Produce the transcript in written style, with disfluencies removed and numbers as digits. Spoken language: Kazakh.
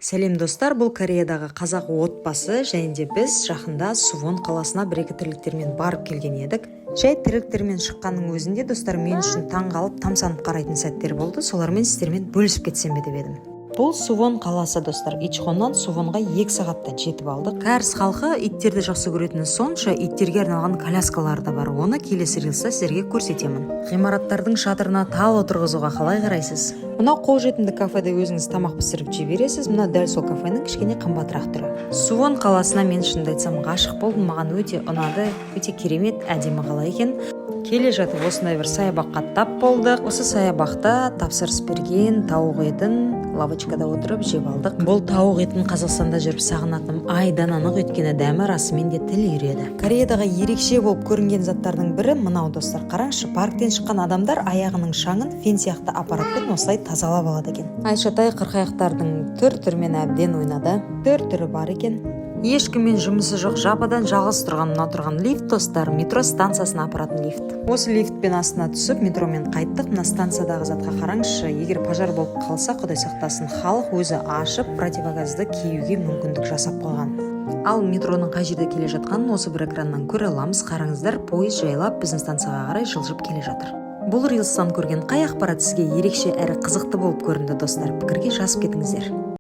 Сәлем, достар! Бұл Кореядағы қазақ отбасы және де біз жақында Сувон қаласына бір екі тірліктермен барып келген едік. Жай тірліктермен шыққанның өзінде, достар, мен үшін таңғалып, тамсанып қарайтын сәттер болды. Солармен сіздермен бөлісіп кетсем бе деп едім. Бұл Сувон қаласы, достар. Ичхоннан Сувонға 2 сағатта жетіп алдық. Кәріс халқы иттерді жақсы көретіні сонша, иттерге арналған коляскалар да бар. Оны келесі рилста сіздерге көрсетемін. Ғимараттардың шатырына тал отырғызуға қалай қарайсыз? Мынау қолжетімді кафеде өзіңіз тамақ пісіріп жей бересіз. Мына дәл сол кафенің кішкене қымбатырақ түрі. Сувон қаласына мен, шынымды айтсам, ғашық болдым. Маған өте ұнады, өте керемет, әдемі қала екен. Келе жатып осындай бір саябаққа тап болдық. Осы саябақта тапсырыс берген тауық етін лавочкада отырып жеп алдық. Бұл тауық етін Қазақстанда жүріп сағынатыным айдан анық, өйткені дәмі расымен де тіл үйіреді. Кореядағы ерекше болып көрінген заттардың бірі мынау, достар. Қараңызшы, парктен шыққан адамдар аяғының шаңын фен сияқты аппаратпен осылай тазалап алады екен. Айшатай қырқаяқтардың түр түрімен әбден ойнады. Түр түрі бар екен. Ешкіммен жұмысы жоқ, жападан жалғыз тұрған мына тұрған лифт, достар, метро станциясына апаратын лифт. Осы лифтпен астына түсіп, метромен қайттық. Мына станциядағы затқа қараңызшы. Егер пожар болып қалса, құдай сақтасын, халық өзі ашып, противогазды киюге мүмкіндік жасап қойған. Ал метроның қай жерде келе жатқанын осы бір экраннан көре аламыз. Қараңыздар, пойыз жайлап біздің станцияға қарай жылжып келе жатыр. Бұл рилстан көрген қай ақпарат сізге ерекше әрі қызықты болып көрінді, достар? Пікірге жазып кетіңіздер.